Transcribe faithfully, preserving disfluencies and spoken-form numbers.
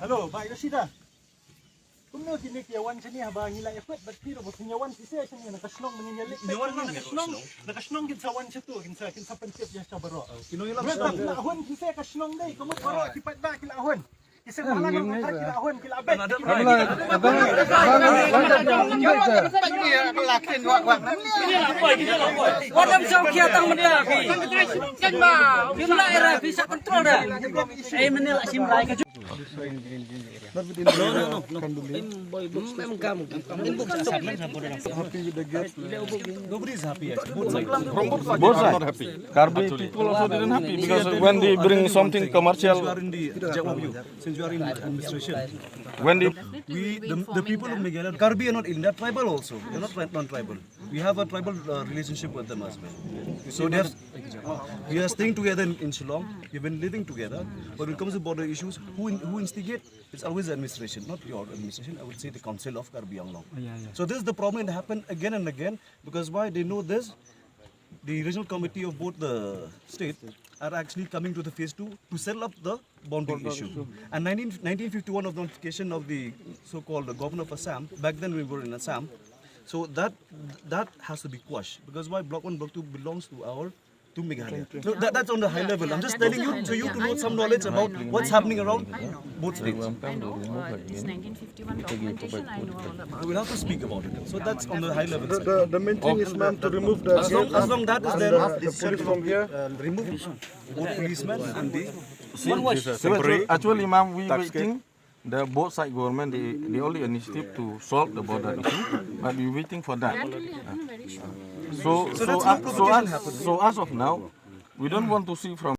Hello, bai ka sida. Kumno kine ki wan shane haba ngi la epet bad phi ro ba phi wan phi se shane na ka shnong mangin ya lek. Ngi wan na ka shnong, na ka shnong kin sa wan shatu, kin sa, kin sa pyntip ya sha baro. Kino ila shnong. La hun phi se ka shnong dei, kumno baro ki pat da ki la hun. Ki se la lang ka ki la hun, ki la bet. Wadam sa kia tang mata ki. Kim la era phi sa control da. Ai menel asim rai ka. Happy with the guest. Nobody is happy, actually. Both sides. Both sides. Karbi people also didn't happy because when they bring something commercial, since you are in the J O W, since you are in administration, when they we, the, the people of Meghalaya, Karbi are not in that tribal also. They're not tri-, non-tribal. We have a tribal uh, relationship with them as well. So they have, we are staying together in, in Shillong. We've been living together. But when it comes to border issues, who in, who instigate? It's always the administration, not your administration. I would say the Council of Karbi Anglong. Yeah, yeah. So this is the problem that happened again and again, because why they know this, the regional committee of both the state are actually coming to the phase two to settle up the boundary issue. And nineteen, nineteen fifty-one of the notification of the so-called governor of Assam, back then we were in Assam, so that that has to be quashed, because why block one, block two belongs to our to Meghalaya. So that, that's on the high level. I'm just telling you, so you to know some knowledge about what's happening around both states. I know uh, this nineteen fifty-one documentation. I know all about. We'll have to speak about it. So that's on the high level. The, the, the main thing is, ma'am, to remove the as long, as long that is there, the police from here, uh, remove both policemen and the. See, actually, ma'am, we waiting. The both side government, they, they only initiative to solve the border issue, but we waiting for that. So, so, uh, so, as, so as of now, we don't want to see from